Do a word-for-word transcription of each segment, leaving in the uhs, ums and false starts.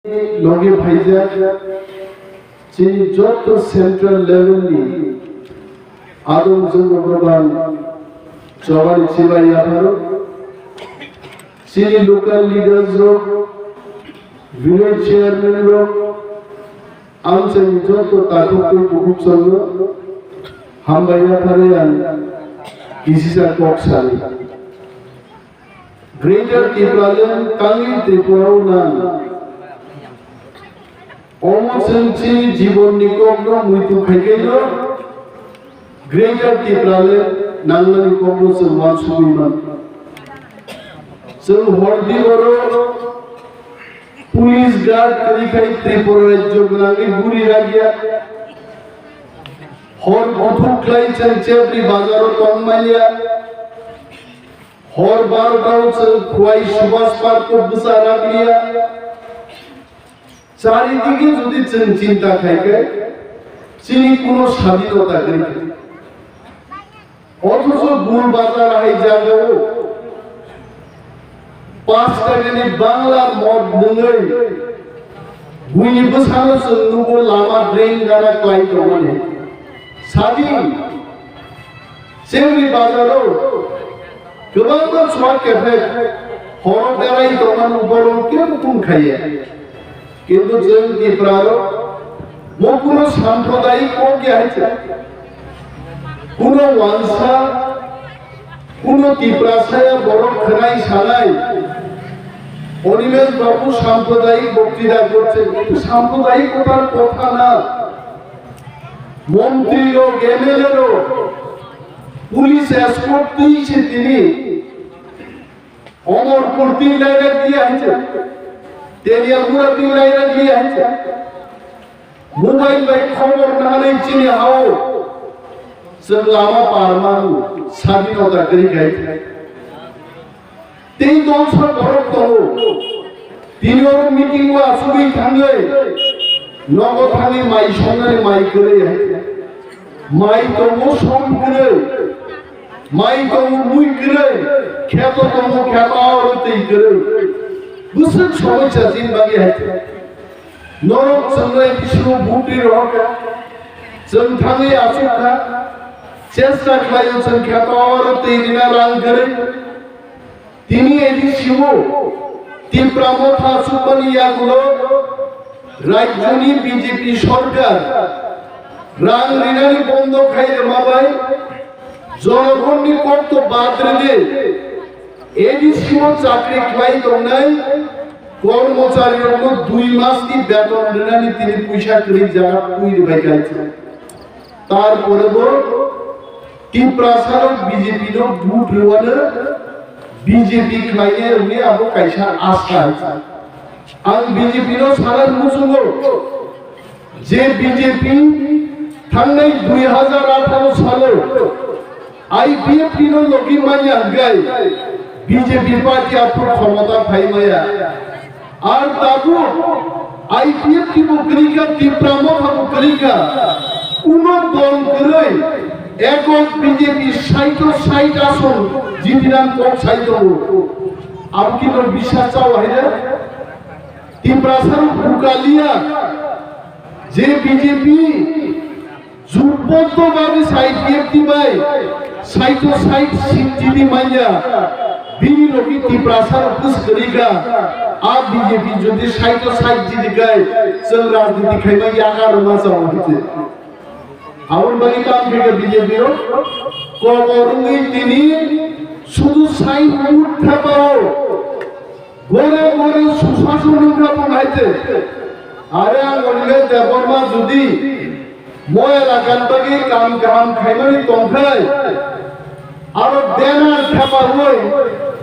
Logi phaijak chini jotto central level ni adong jwng rok bang chobani chibai yapharo chini local leaders rok, village chairman rok, amchaini jotto takhuk tei bukhuk chwngno hambai yapharwi ang kisisa kok sari. Greater Tipraland tangwi Tripura-o nang. Omo chwng chini jibonni kokno muitu khaikhaino Greater Tipraland nangnani kokno chwng uansugwi man. Chwng hordi oro police guard kwrwi khai Tripura rajyo gwnangwi guri ragya. Hor buthuk khlai chwng Chebri bazaro tong manya. Hor barotao chwng Khwai Subhas Park-o bwsa ragriya. Charidige jodi chwng chinta khaikhe, chini kuno sadinota kwrwi kha. Othocho Gul Bazar hai jagao paanch takani Bangla mod nwngwi buini bwsano chwng nugo lama drain gana klai tongmani. Sadi Chebri bazaro kwbangma chuak kephek horo berai tongmani borok kebo tong khaiya. Kintu chwng Tiprarok bo kuno sampradayik kok ya hai se. Kuno wansa, kuno Tiprasaya borok khwnai sanai. Animesh babu sampradayik boktita korche, kintu sampradayikotar kotha na. Montri rok, M L A rok, police escort twi se tini Omorpur twi laira diya hai se, Teliamura twi laira diya hai se. Mobile bai khobor nahanai chini hao chwng lama par manu, sadinota kwrwi khai. Tei dolsa borok tongo. Tini oro meeting o achugwi thangwi nogo thangwi mai songnani mai kwrwi hai. Mai tongo som kwrwi. Mai tongo mui kwrwi. Kheto tongo kheto oro twi kwrwi. Bwswk somosya chini bagwi hai. Norok chwnglai bisingo butwi rohorkha. Chwng thangwi achukha. Chesta khlaio chwng kheto oro twi rina rang kwrwi. Tini A D C o Tipra Motha chukmani yagulo rajyoni B J P sorkar rang rinani bondo khai rwma bai jonogonni kokto bad rwdi A D C o chakri khlai tongnai kormochari rokno dui mas ni beton rwnani tini puisa kwrwi jaga twi rwbai kha. Tarpore bo Tiprasarok B J P no vote rwano B J P khlainai rokni abo kaisa asa. Ang B J P no sana muchungo je B J P thangnai dui hazar atharo salo I P F T no logi manya hwnkhe B J P party aphuru khomota phai maya. Ar tabuk I P F T bo kwrwi kha, Tipra Motha bo kwrwi kha. Uno dol kwrwi ekok B J P saito sait ason jitinang kok sai tongo. Abo kino bisas chao hai de? Tiprasa rok bukaliya je B J P Jotto babi side F T bai saito side seat jidi manya, bini logi Tiprasa rok bwswk kwrwi kha. A B J P jodi saito side jidi khai, chwng rajniti khaima yaga rwma chao hwnkhe. Aboni bagwi tamo khe B J P rok kobor wngwi tini sudu sign board thepao. Gore gore susason wngkha bo naite. Are ang Animesh Debbarma jodi mo elakani bagwi kam kaham khaimani tongkhai, aro banner thepawi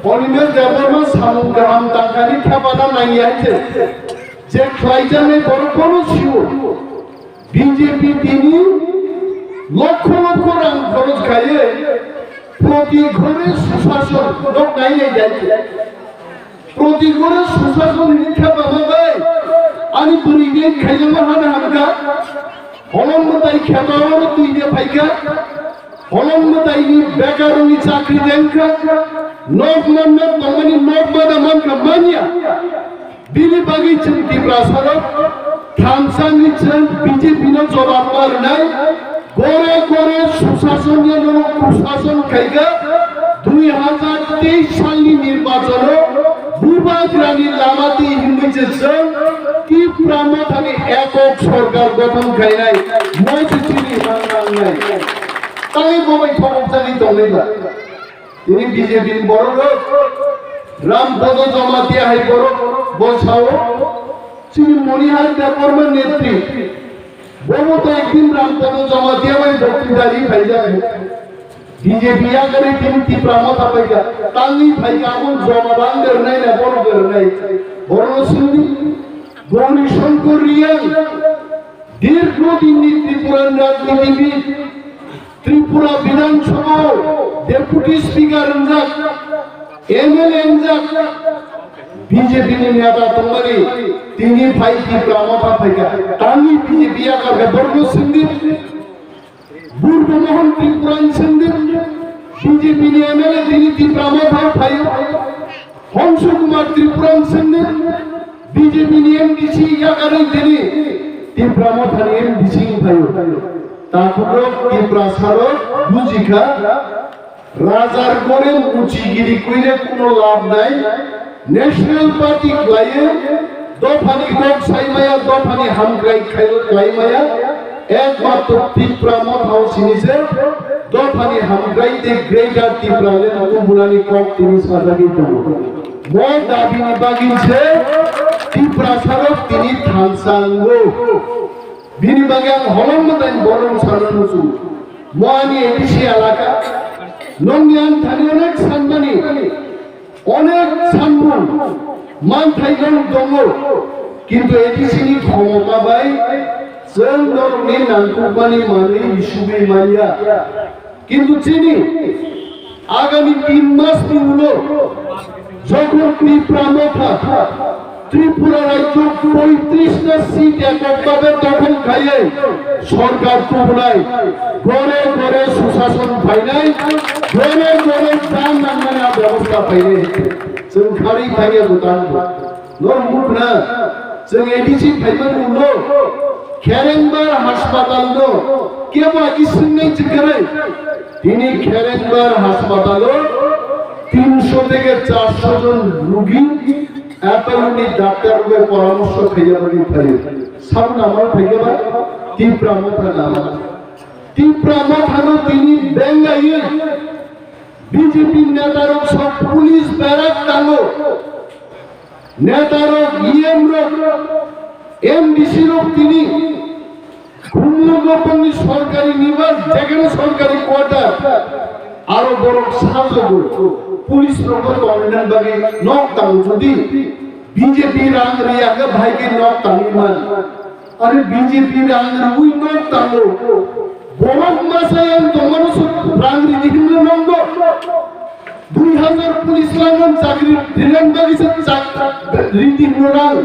Animesh Debbarma samung kaham tangkhani thepana nangya hai se. Je khlaijaknai borok bono sio. B J P tini lokho lokho rang khoroj khaiwi proti ghore susason nok nainai jai. Proti ghore susason hini khe baba bai ani bwrwi ni khaijama hana hamkha. Holong mwtai kheto oro twi de phaikha. Holong mwtai ni bekar ni chakri dengkha. Nok manna tongmani nok bada mankha manya. Bini bagwi chwng Tiprasarok thansa ni chwng B J P no jobab ma rwnai, gore gore susasonno norok kushason khaikha, dui hazar teis salni nirbachono bubagrani lama twi himwi je chwng Tipra Mothani ekok sorkar gothon khainai, moi se chini hang nangnai. Tangwi bo bai thokok jagwi tongnai ba. Tini B J P ni borok rok, Ram Podo Jamatia hai borok bo sao, chini Monihar Debbarma netri, bobo to ekdin Ram Podo Jamatia bai bokti dari phaijak. B J P yakari tini Tipra Motha paika, tangwi phaika abo joma bang dernai na borok dernai. Borok sindi, Gauri Shankar Reang, dirgho dinni Tripura ni rajnitibid, Tripura Bidhan Sabha o Deputy Speaker wngjak, M L A wngjak, B J P ni neta tongmani tini phai Tipra Motha phaikha. Tangwi B J P yakar khe borokno sindi, Burbo Mohan Tripura ni sindi, B J P ni M L A tini Tipra Motha phaio. Hongsu Kumar Tripura ni sindi, B J P ni M D C yakarwi tini Tipra Motha ni M D C wng phaio. Takhuk rok Tiprasa rok bujikha, Rajar Gorem Uchigiri kwire kuno lab nai, National Party khlaiwi, dophani kok saimaya, dophani hamkrai khai-, khlaimaya, ekmatro Tipra Motha o sini se, dophani hamkrai tei Greater Tipraland tubunani kok tini sajagwi tongo. Bo dabini bagwi se Tiprasarok tini thansa wngo. Bini bagwi ang holong mwtai borok sana muchungo. Mo ani A D C elaka, nokni ang thani onek sanmani, onek sanmung, manthai nong tongo, kintu A D C ni khomota bai chwng norokni nangkukmani manwi bisugwi manya. Kintu chini agami tin mas ni ulo jokhon Tipra Motha Tripura rajyo poitris ta seat ekok bhabe dokhol khaiwi sorkar tubunai, gore gore susason phainai, gore gore dan nangmani a bebosta phainai. Chwng kharwi thangya bwtang bo. Norok mukhna, chwng A D C phaimani ulo Kherengbar haspatal no kebo agi swngnai chwngkhe. Tini Kherengbar haspatal o tinsho theke charsho jon rugi apple ni doctor rok bai poramorso khaina bagwi phaio. Sabo namar phaikhe ba Tipra Motha namar. Tipra Motha no tini bengaiwi B J P neta rok sok police berak tango. Neta rok, E M rok, M D C rok tini Khumulwng Gopongni sorkari nibas, jekheno sorkari quarter, aro borok sajogo, police rokno tongna bagwi nok tango. Jodi B J P rang riya khe bhai khe nok tangwi man. Are B J P rang rwi nok tango. Borok masa yang tongmano se rang ridi hinwi nongdo. Dui hazar police langan chakri rinan bagwi se chak ridi hinwi rang.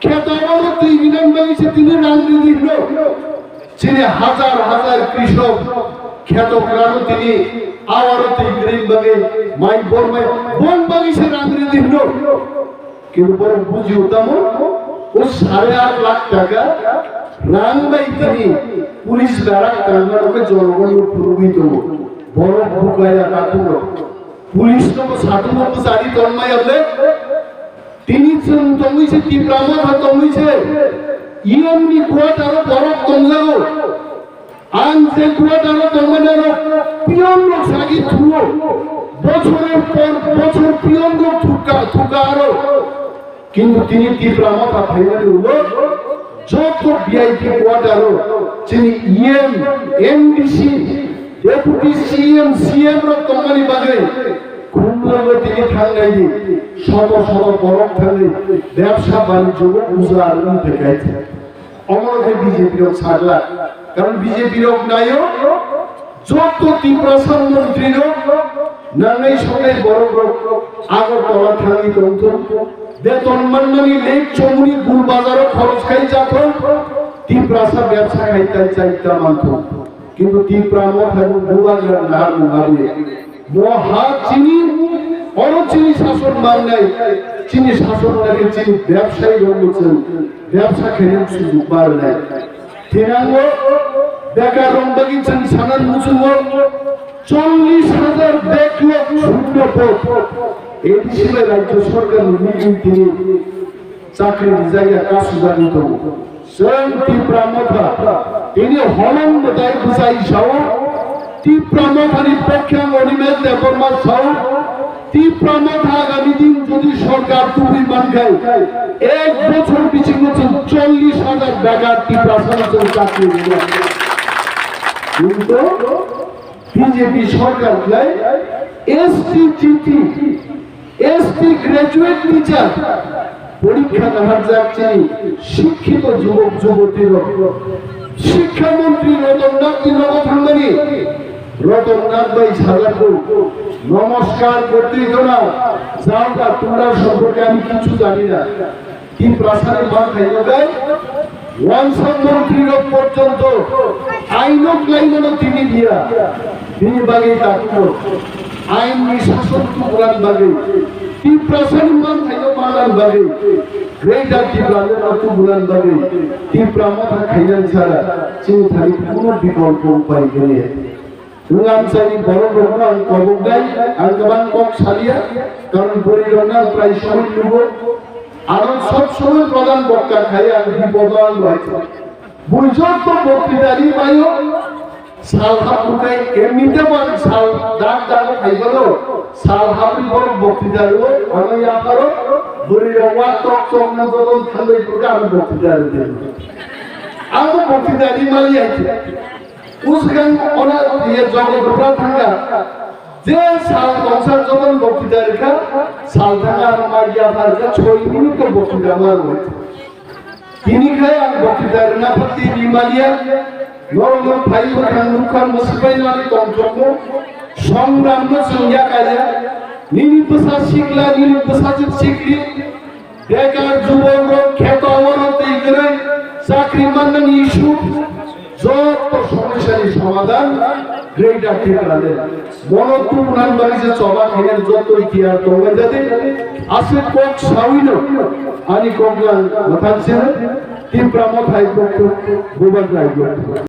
Kheto oro twi rinan bagwi se tini rang ridi hinwi. Chini hazar hazar krishok kheto kwrwino tini awaro twi kwrwini bagwi mai bor mai bon bagwi se rang ridi hinwi. Kintu borok bujio tamo, o sare aat lakh taka rang bai tini police berak tangma rok khe jonogon no phunugwi tongo. Borok bukaya takhuk rok. Police no bo satung no bwchari tongmaya ble. Tini chwng tongwi se Tipra Motha tongwi se. E M ni quarter o borok tongjago. Ang je quarter o tongmani aro pion rok sagi thuo, bochor por bochor pion rok thuka thuka aro. Kintu tini Tipra Motha phaimani ulo joto V I P quarter o chini E M, M D C, Deputy C M, C M rok tongmani bagwi khumlogo tini thangnai di, soto soto borok thangwi bebsa banijyo bo ujar wngwi phaikha. Omo khe B J P rok sajla. Karon B J P rok naio, joto Tiprasa montri rok nangnai songnai borok rok Agartala thangwi tongthung. Beton manmani lek chomuni gul bazaro khoros khai jathung. Tiprasa bebsa khai tai chai ta manthung. Kintu Tipra Mothani bubagra nahar nungari. Bo ha chini, oro chini sason mangnai. Chini sason lagi chini bebsai rok muchung, bebsa khainai sujug barnai. Thinango bekar rok bagwi chwng sanan muchungo chollish hajar backlog shunno pod. A D C bai rajyo sarkar ni meeting tini chakri rijak ya kasujagwi tongo. Chwng Tipra Motha, tini holong mwtai bwsai sao, Tipra Mothani pokhe ang Animesh Debbarma sao, Tipra Motha agami din jodi sorkar tubui mankhai, ek bochor bisingo chwng chollish hajar bekar Tiprasano chwng chakri rwnai. Kintu B J P sorkar khlai S T G T, S T graduate teacher porikha naharjak chini shikkhito jubok juboti rok. Shikkha montri Ratan Nath ni nogo thangmani Ratan Nath bai sajakgo, "Namaskar, kotwi khna, jao da, tumra somporke ami kichu jani na." Tiprasani manthaino bai wansa montri rok porjonto aino klaimano tini dia. Bini bagwi takhuk ain ni sason tubulan bagwi, Tiprasani manthaino manan bagwi, Greater Tipraland no tubulan bagwi, Tipra Motha khainani sara chini thani kuno bikolpo upai gwnaya. Nwng amchaini borok rokno ang koboknai, ang kwbang kok salia, karon bwrwi rokno ang prai somoi nugo. Ano sob somoi pradhan bokta khai ang bipodo ang bai. Bui jotto boktitari mayo, sal haprukai, emnite bo ang sal dag dag khai balo, sal hapri borok boktitari o, ano yapharo, bwrwi rok wa tok tok na joto thanglai purka ang boktitari de. Ang boktitari mali aiti. Usgang ona ye jogo dubra thanga. Je sal tongsa jogon boktitari kha, sal thanga ano ma yaphar kha, choi minute ko boktitari ma rwai. Tini khai ang boktitari na phati ni maliya, norok no phai bwkhang nukha musibai nani tongthokmo, songram no chwng yakaya, nini bwsa sikla, nini bwsajwk sikli, bekar jubok rok kheto oro twi kwrwi chakri mannani issue, joto somosyani somadhan Greater Tipraland. Bono tubunani bagwi je choba khainani joto ikhtiar tongbai jadi, aswk kok sawino ani kokno ang mwthang sino, Tipra Mothai kokno bubagra.